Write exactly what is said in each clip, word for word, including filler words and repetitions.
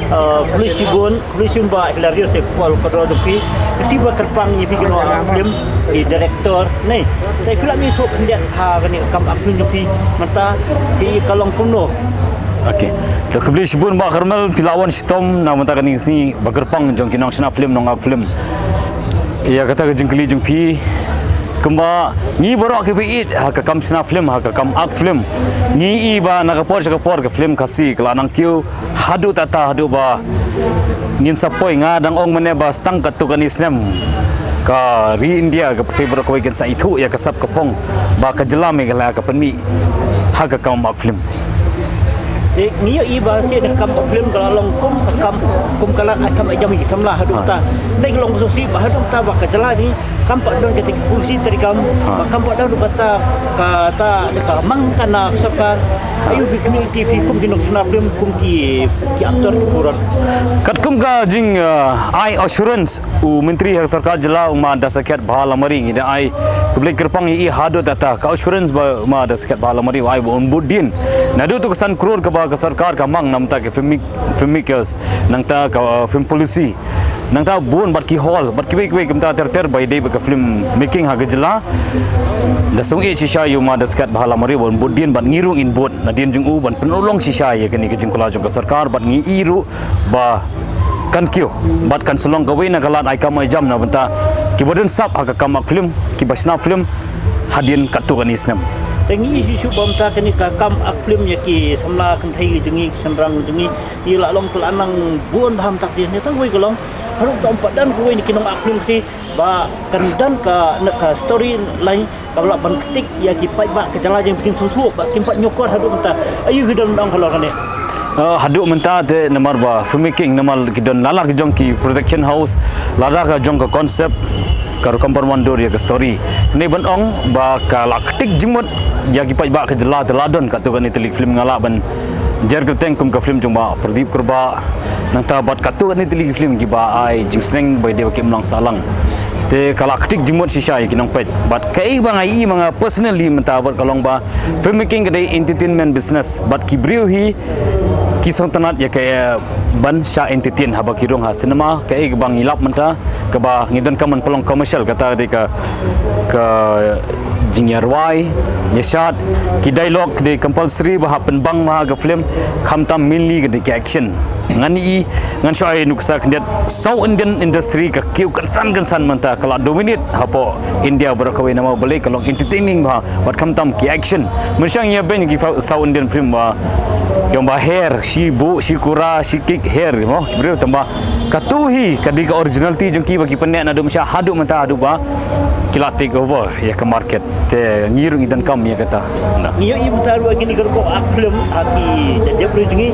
Khublei shibun, khublei shibun Bah Hilarius ïa ka por kaba don jong phi. Ka sngewbha kyrpang ïa phi ki nongak film, ki director ne. Te phi lah ban ïathuh khyndiat ha kane ka kam akt film jong phi mynta, phi ka long kumno? Okay. Te khublei shibun Bah Karmel, phi la wan shitom na mynta kane ka sngi ba kyrpang jong ki nongshna film, nongak film. Ïa kata ka jingkylli jong phi, kumba ngi baroh kiba ïeit ha ka kam shna film, ha ka kam akt film, ngi i ba na ka por sha ka por ka film Khasi ka la nang kiew haduh tata, haduh ba ngin sa poi, nga dang ong mynne ba tang katto katne snem ka ri India, ka pyrthei baroh kawei kan sa ithuh ïa ka sap ka phong ba ka jylla Meghalaya ka pynmih ha ka kam akt film. Te ngi ïohi ba shisha ka kam film ka la long kum ka kam, kum ka lad ai kam ai jam ïa ki samla haduh mynta. Te ka long shisha ba haduh mynta ba ka jylla jong ngi kam pat don kata ki polisi treikam, ba kam pat don kata, kata ka mang ka na sorkar. Aïu phi community phi kum ki nongshna film, kum ki, ki actor, ki burom? Katkum ka jing, uh, ai assurance u Myntri ha sorkar jylla u Ma Dasikhet Bahalamari, ngi da ai khublei kyrpang ïa i haduh tata, ka assurance ba Ma Dasikhet Bahalamari u ai ba un bud dien naduh tu ka san klur kaba ka sorkar ka mang na bynta ka film, filmmakers, nangta ka, uh, film policy, nangta bun bad ki hall bad kiwei kiwei kumta ter ter ba ïadei bad ka film making ha ka jylla. Da sngewsih shisha ïa u Ma Dasikhet Bahalamari ba un bud dien bad ngi ruh ngin bud nadien jong u ban pynurlong shisha ïa kane ka jingkular jong ka sorkar bad ngi i ruh ba kan kiew bad kan sa long kawei na ka lad ai kam ai jam na bynta kiba don sap ha ka kam akt film, kiba shna film hadien katto katne snem. Te ngi i shisha ba mynta kane ka kam akt film ïa ki samla kynthei jong ngi, ki shynrang jong ngi, ïa la long ka la nang bun bha mynta shi ne tang wei ka long. Haduh mynta ym pat don kawei na ki nongak film shi ba kan don ka, na ka story line kaba lah ban ktik ïa ki paidbah ka jylla jong ngi ba kin sngewthuh ba kim pat ñiewkor haduh mynta. Aïu phi don ban ong halor kane? Uh, haduh mynta te namar ba filmmaking namar ki don lada ka jong ki production house, lada ka jong ka concept, ka rukom pynwandur ïa ka story. Kane ban ong ba ka la ktik jingmut ïa ki paidbah ka jylla te la don katto katne tylli ki film, nga lah ban jer kyrteng kum ka film jong Bah Pradip Kurbah, nangta bad katto katne tylli ki film kiba ai jingsneng ba ïadei bad ki imlang sahlang. Te ka la ktik jingmut shisha ïa ki nongpeit. Bad kaei ba nga i ma nga personally mynta bad ka long ba filmmaking ka dei entertainment business bad ki briew hi ki sngewtynnat ïa ka, eh, ban shah entertain haba ki rung ha cinema, kaei kaba ngi lap mynta kaba ngi donkam ban pynlong commercial, kata ka dei ka, ka jingïarwai, ïashad, ki dialogue ka dei compulsory ba hap pynbang ma ha ka film, khamtam mainly ka dei ka action. Ngan i, ngan shu ai nuksa khyndiat, South Indian industry ka kiew kynsan kynsan mynta, ka la dominate hapoh India baroh kawei namar balei ka long entertaining bha bad khamtam ki action. Mynshuwa ngi ïa beiñ ki fa-, South Indian film ba, ïong ba her, shi buh, shi kura, shi kick, her mo, briew, tangba katu hi ka dei ka originality jong ki ba ki pyneh naduh mynshuwa haduh mynta haduh ba ki la take over ïa ka market. Te ngi ruh ngi donkam ïa kata. Ngi ïohi mynta ruh kine ki rukom akt film ha ki jait briew jong ngi,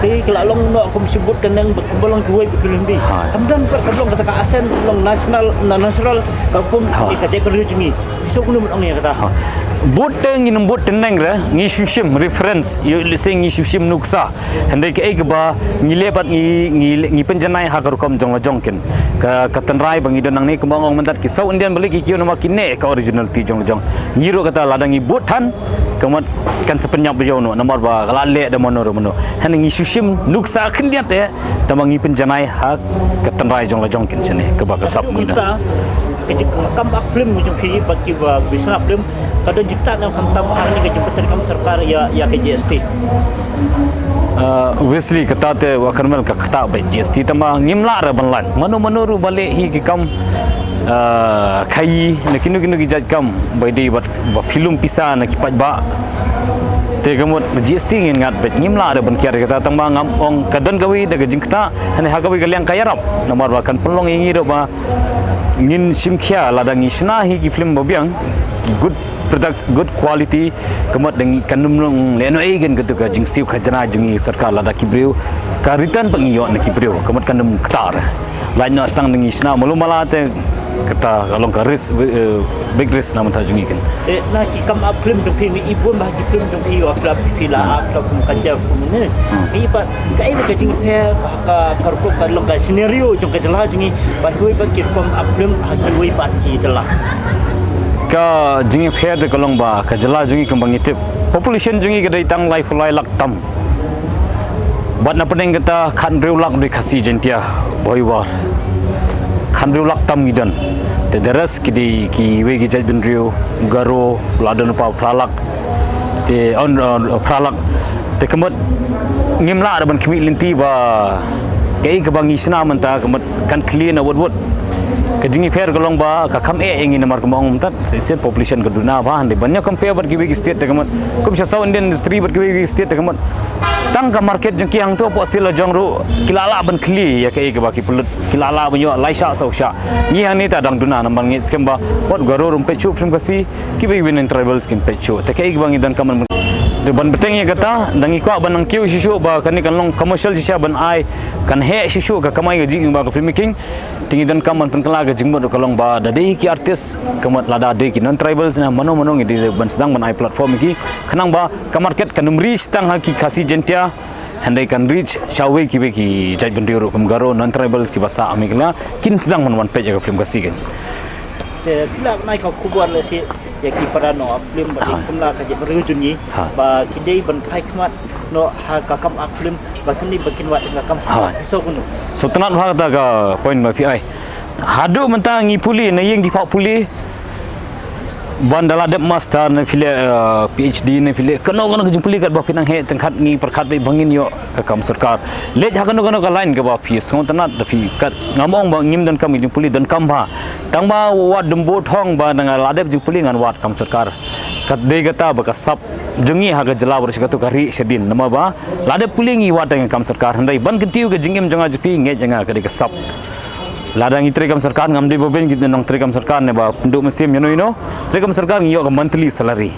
ki la long noh kum shi bud tneng ba kumba long kiwei pat ki film Hindi. Kam don pat, kam long kata ka accent, long national, na natural ka kum ïa ka jait briew jong ngi. Shisha kumno ban ong ïa kata? Bud te ngin ym bud tneng re, ngi shu shim reference, ïoh lehse ngi shu shim nuksa. Hynrei kaei kaba ngi leh pat ngi, ngi, ngi pynjanai ha ka rukom jong la jong kin. Ka, ka tynrai ba ngi don nangne kumba nga ong mynta ki South Indian balei ki kiew namar ki neh ka originality jong la jong. Ngi ruh kata lada ngi bud than, ka mut kan sa pynïap ba ïoh noh namar ba ka la leh da mano re mano. Hynrei ngi shu shim nuksa khyndiat eh, tangba ngi pynjanai ha ka tynrai jong la jong kin shane kaba ka sap ngi da. Ka jing, ka kam akt film jong phi bad kiba shna film, ka don jingktah ne em khamtam ha kane ka jingpyntreikam sorkar ïa, ïa ka G S T? Ah, obviously kata te Bah Karmel, ka ktah beit G S T, tangba ngim lah re ban lait. Mano mano ruh ba leh hi ki kam, ah, khaii ne kino kino ki jait kam ba dei bad ba phi lum pisa na ki paidbah. Te ka mut G S T ngin ngat beit, ngim lah re ban kiar ïa kata, tangba ngam ong ka don kawei da ka jingktah, hynrei ha kawei ka liang ka ïarap. Namar ba kan pynlong ïa ngi ruh ba ngin shim khia lada ngi shna hi ki film ba biang, ki good products, good quality, ka mut da ngi kan ym long lehnohei ken katu ka jingsiew khajna jong ngi sorkar lada ki briew ka return pat ngi ïoh na ki briew, ka mut kan ym ktah re. Lait noh tang da ngi shna malu mala te kata ka long ka risk, eh, big risk na bynta jong ngi ken. Eh, na ki kam akt film jong phi ngi i bun bha ki film jong phi, wa phi la, phi la akt kum ka chef kum ne. Ngi i pat kaei ka jingpher ka, ka rukom ka long ka scenario jong ka jylla jong ngi bad kiwei pat ki rukom akt film ha kiwei pat ki jylla? Ka jingpher te ka long ba ka jylla jong ngi kumba ngi tip, population jong ngi ka dei tang laiphew lai lak tam. Bad na pdeng kata khathynriew lak dei Khasi Jaintia, boi war. Khathynriew lak tam ngi don. Te the rest ki dei kiwei ki jaitbynriew, Garo, la don pa phra lak. Te on, on phra lak. Te ka mut ngim lah da ban khmih lynti ba kaei kaba ngi shna mynta ka mut kan khlieh na wut wut. Ka jingïapher ka long ba ka kham eh ïa ngi namar kumba ong mynta shisien population ka duna bha, hynrei ban ïa compare bad kiwei ki state te ka mut kum sha South Indian Industry bad kiwei ki state te ka mut tang ka market jong ki hangto hapoh State la jong ruh ki la lah ban khlieh ïa kaei kaba ki pynlut, ki la lah ban ïoh lai shah saw shah. Ngi hangne te dang duna namar ngi skhem ba wat Garo ruh ym peit shuh film Khasi, kiwei kiwei non tribals kim peit shuh. Te kaei kaba ngi donkam ban, ban bteng ïa kata, dang ngi kwah ban nang kiew shisha ba kane kan long commercial shisha ban ai, kan heh shisha ka kamai ka jingim ba ka filmmaking. Te ngi donkam ban pynkylla ka jingmut ka long ba da dei ki artist, ka mut lada dei ki non tribals ne mano mano ngi dei ban sdang ban ai platform ïa ki. Khnang ba ka market kan ym reach tang ha ki Khasi Jaintia, hynrei kan reach shawei kiwei ki jaitbynriew ruh kum Garo, non tribals kiba sah ha Meghalaya kin sdang ban wan peit ïa ka film Khasi kan. Te phi lah ban ai ka khubor lehse ïa ki para nong film ba ki samla ka jaitbynriew jong ngi ba ki dei ban phai khmat noh ha ka kam act film ba kim dei ba kin wad ka kam sngewbha. So kumno? So tang kata ka point ba phi ai. Haduh mynta ngi pule, na ïing ki pha pule. Ban da la dep master ne phi leh, eh, PhD ne phi leh kano kano ka jingpule katba phi nang heh tyngkhat ngi pyrkhat beit ba ngin ïoh ka kam sorkar. Leit ha kano kano ka line kaba phi sngewtynnat da phi kat, ngam ong ba ngim donkam ka jingpule, donkam bha. Tang ba wat dum bud hong ba nang la dep jingpule ngan wad kam sorkar. Kat dei kata ba ka sap jong ngi ha ka jylla baroh shi katto ka rieh shadien namar ba la dep pule ngi wad tang kam sorkar, hynrei ban kyntiew ka jingim jong nga jong phi ngeit ïa nga ka dei ka sap. Lada ngi trei kam sorkar, ngam dei ba beiñ ki nong trei kam sorkar ne ba pynduh mynsiem ïano ïano. Trei kam sorkar ngi ïoh ka monthly salary.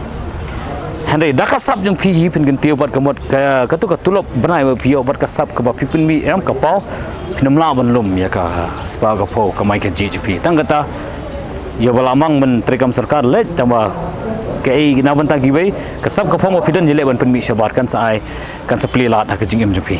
Hynrei da ka sap jong phi hi phin kyntiew bad ka mut ka, kato ka tulop bnai ba phi ïoh bad ka sap kaba phi pynmih em ka paw, phin ym lah ban lum ïa ka spah ka phew kamai kajih jong phi. Tang kata ïa ba la mang ban trei kam sorkar leit, tang ba kaei na bynta kiwei ka sap ka phong ba phi don ïaleh ban pynmih shabar kan sa ai, kan sa plie lad ha ka jingim jong phi.